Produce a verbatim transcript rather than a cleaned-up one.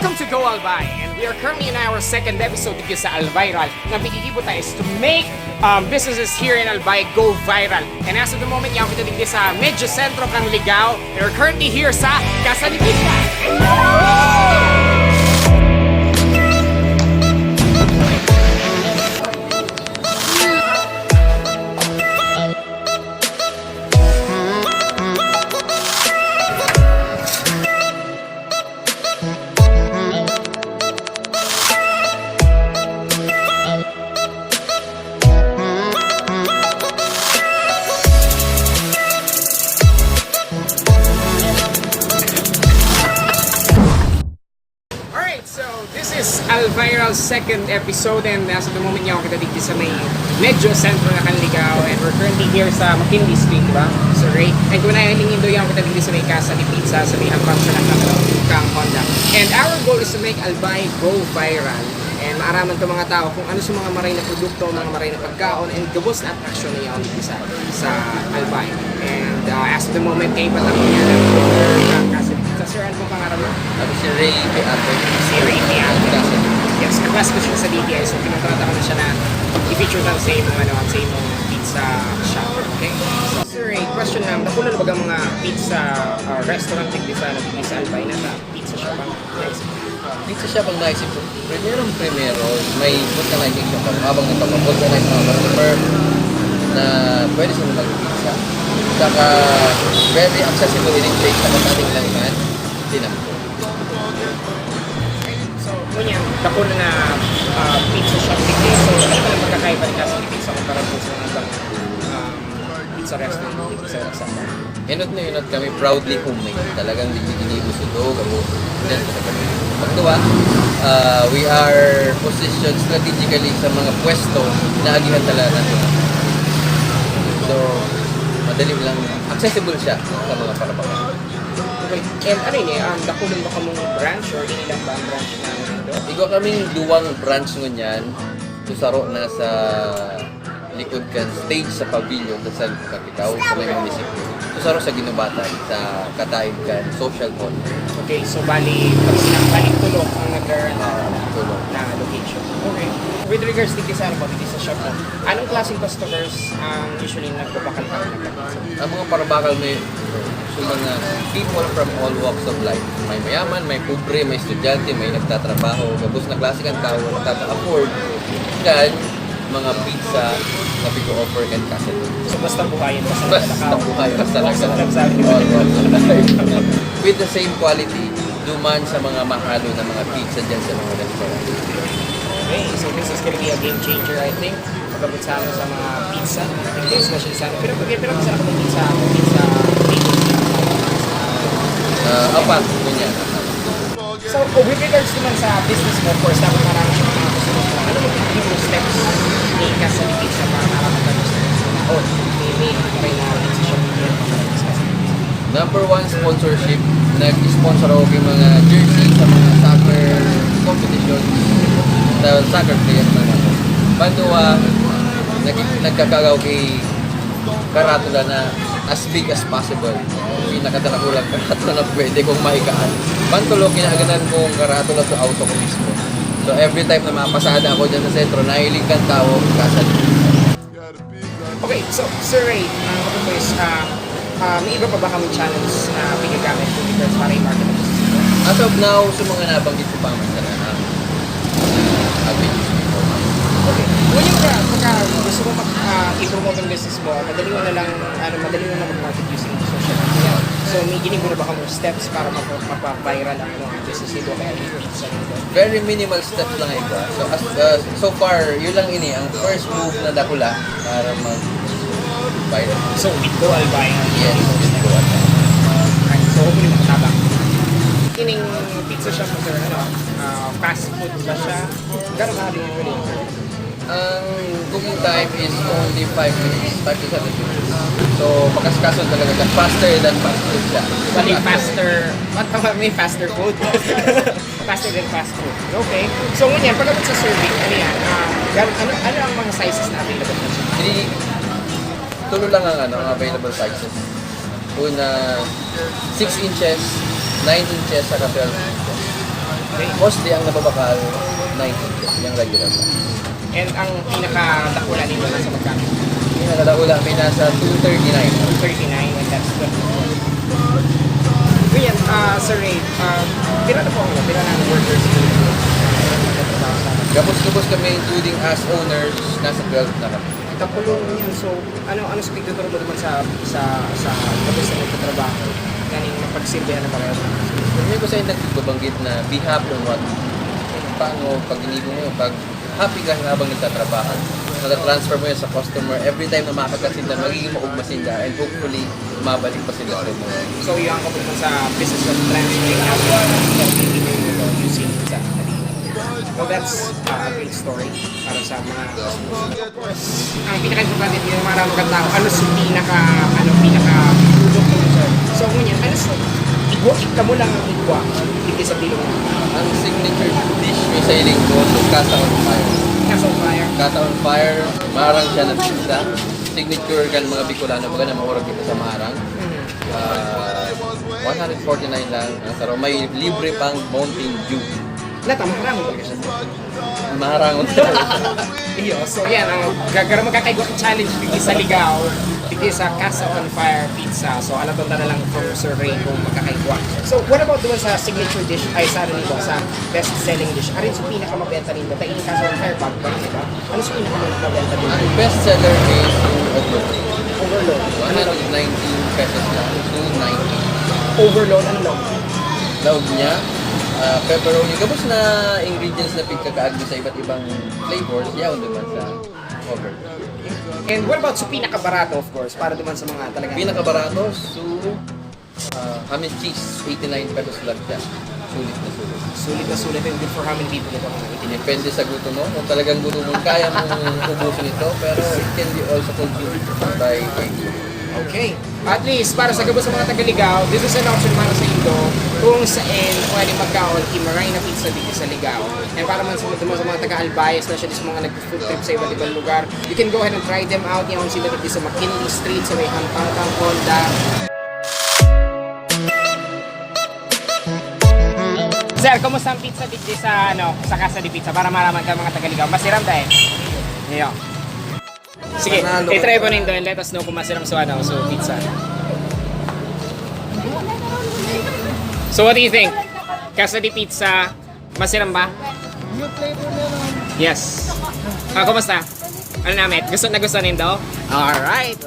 Welcome to Go Albay, and we are currently in our second episode digdi sa Alviral. Ang pigigibo tayo is to make um, businesses here in Albay go viral. And as of the moment, yaon kita digdi sa medyo sentro kan Ligao. We're currently here sa Casa ni Pizza. Alright, so this is Alviral's second episode, and as of the moment, yaon kita digdi sa may medyo sentro na kan Ligao, and we're currently here sa McKinley Street, di ba? So, right? And kung nahiling nindo, yaon kita digdi sa may Casa ni Pizza, sa may hampang sa nagkakaroon kang Honda. And our goal is to make Albay go viral. And maaraman to mga tao kung ano sa mga maray na produkto, mga maray na pagkaon, and gabos na atraksyon na yaon digdi sa, sa Albay. And uh, as of the moment, kaiba lang niya na owner ng Casa ni Pizza. Sir, ano pong pangalan mo? Ako si Ray Beato. Si Ray Beato. Kasi Yes, kaklase ko siya sa D T I, so kinontrata ko na siya na i-feature lang sa imong, ano, sa imong pizza shop, okay? So, sir, Ray, question lang, dakula na baga mga pizza uh, restaurant digdi sa, ano, digdi sa Albay na sa pizza shop, ah? Yes. Pizza shop ang naisip ko. Primerong primero, may vulcanizing shop ako. Habang nagpapavulcanize mga customer na pwede sila mag-pizza. Saka very accessible in place. Nakataling lang man, tinampo. So, ngunyan, dakula na uh, pizza shop digdi. So, ano pala pagkakaiba ni Casa ni Pizza kumpara po sa mga ibang um, pizza restaurant digdi sa Sabah? Enot na enot kami, proudly homemade. Talagang digdi ginibo sa doog, ako. Yan, talaga. Pagduwa, uh, we are positioned strategically sa mga pwesto na agihan talaga natin. So, madali lang, accessible siya sa mga parabangan. Okay. And ano ini? Um, dakula ba kamong branch or ini lang ba ang branch na nandun? Igwa kaming duwang branch ngunyan. So, saro na sa likod kan stage sa pavilion sa San Pacquiao, sa may munisipyo. So, saro sa Ginubatan, sa kataid kan social hall. Okay, so bali, pag sinabi bali, tulo ang nag-run Ah, tulo. na location. Okay. With regards dito sa ano, dito sa shop mo, anong klaseng customers ang usually nagbabakal pa? Ang mga parabakal may sa mga people from all walks of life. May mayaman, may pobre, may estudyante, may nagtatrabaho. Gabos na klase kan tao na nakaka-afford kan mga pizza na pag-offer kan Casa ni Pizza. So, basta buhayan, basta Basta nakatakaw. buhay, basta Basta lang. nagsabi. All walks of life. With the same quality, duman sa mga mahalo na mga pizza dyan sa mga restaurant. Okay, so this is gonna be a game changer, I think. Pagkabot sa amin sa mga pizza, especially sa ano. Pero pag pero sa mga pizza, pizza, pizza. Uh, apat, ganyan. So, with regards naman sa business mo, of course, dapat marami siyang mga customers mo. Ano mo yung steps ni Casa ni Pizza para marapat ang customers mo? Oh, may may may na pizza shop. Number one, sponsorship. Nag-sponsor ako ng mga jersey sa mga soccer competition. Sa soccer player na ako. Panduwa, nag nagkakagaw kay karatula na as big as possible. Pinakadarakulang karatula na pwede kong maikaan. Pantulo, kinaganan ko ang karatula sa auto ko mismo. So every time na mapasada ako dyan sa sentro, nahiling kang tao, Casa ni Pizza. Okay, so Sir Ray, uh, of course, uh, uh, may iba pa ba kami channels na pinagamit ko dito para i-market ang business nito? As of now, sa mga nabanggit ko pa man talaga, I've been using it for months. Okay. Ngunyan ka, pagka gusto mo mag, uh, i-promote ang business mo, madali mo na lang, ano, madali mo na mag-market using social media. So, may giniguro ba kamo steps para mapa- mapa-viral ang, ano, ang business nito? Kaya yung pizza nito. Very minimal steps lang ito. So, as, uh, so far, yun lang ini. Ang first move na dakula para mag-viral. So, with Go Albay ang Yes, with Go Albay. Alright, so, hopefully makatabang. Kining pizza shop mo, sir, ano, uh, fast food ba siya? Gano'n ka delivery? Ang cooking time is only five minutes, five to seven minutes. So, pagkasikaso talaga siya, faster than fast food siya. Bali, faster, mat- may faster food. Faster than fast food. Okay. So, ngunyan, pagkabot sa serving, ano yan? Ah, gan- ano, ano ang mga sizes na available mo? Three, tulo lang ang, ano, ang available sizes. Una, six inches, nine inches, saka twelve inches. Mostly ang nababakal, ninety, yung regular. And ang pinakadakula nito nasa magkano? Pinakadakula, may nasa two thirty-nine. two thirty-nine, and that's good. Ngayon, ah, Sir Ray, ah, pila na po ang pila na ang workers? Gabos-gabos kami, including as owners, nasa twelve na kami. Kapulong yun. So, ano ano sa pagtuturo mo naman sa sa sa gabos na nagtatrabaho? Ganing mapagsilbihan na pareho. Hindi ko sa inyo nagbabanggit na be happy on what, paano pag inigo mo yun, pag happy ka habang nagtatrabaho, natatransfer mo yun sa customer, every time na makakagat sila, magiging maugma sila, and hopefully, mabalik pa sila sa mo. So, yung ang kapulong sa business of transferring assets from Pilipinas to using sa Manila. Well, that's uh, a great story para sa mga customers. Ang pinaka-importante dito, mga ramang tao, ano sa pinaka, ano pinaka product mo, sir? So, ngunyan, ano sa igwa, kita mo lang ang igwa, hindi sa bilog. Ang signature dish may sailing ko, so kasa on fire. Kasa on fire. Kasa on fire, marang siya na pizza. Signature kan mga Bicolano, baga na maurag dito sa marang. Mm. Ah, one hundred forty-nine lang ang saro. May libre pang Mountain Dew. Nata, maharang talaga siya. Maharangon. Iyo, so yan, ang gagaro magkakaigwa ang challenge dito sa Ligaw, dito sa Casa on Fire Pizza. So, alaton na lang from Sir Ray kung magkakaigwa. So, what about doon sa signature dish, ay sa ano nito, sa best selling dish? Arin sa pinakamabenta nito, tayo yung Casa on Fire, bag ba, di ba? Ano sa pinakamabenta nito? Ang best seller is yung overload. Overload. Ano lang? one hundred nineteen pesos lang. two ninety. Overload, ano lang? Laog niya, ah, pepperoni. Gabos na ingredients na pigkakaagdo sa iba't ibang flavors. Yaw naman sa overload. And what about sa pinakabarato, of course, para naman sa mga talagang Pinakabarato, so, ah, ham and cheese, eighty-nine pesos lang siya. Sulit na sulit. Sulit na sulit, and good for how many people ito? Mga itinip. Depende sa gutom mo. Kung talagang gutom mo, kaya mong ubusin ito. Pero it can be also consumed by anyone. Okay. At least, para sa gabos sa mga taga-Ligaw, this is an option para sa indo kung saan pwede magkaon, imaray na pizza dito sa Ligaw. And para man sa, sa mga taga-Albay, especially sa mga nag-food trip sa iba't ibang lugar, you can go ahead and try them out. Yan sila dito sa McKinley Street, sa may Hampang Honda. Sir, kumusta ang pizza digdi sa ano, sa Casa de Pizza para maraman ka mga taga-Ligaw? Masiram dahil. Iyo. Sige, i-try po nindo and let us know kung masiram so ano, so pizza. So what do you think? Casa de Pizza, masiram ba? New flavor meron. Yes. Ah, kumusta? Ano namin? Gusto na gusto nindo? Alright.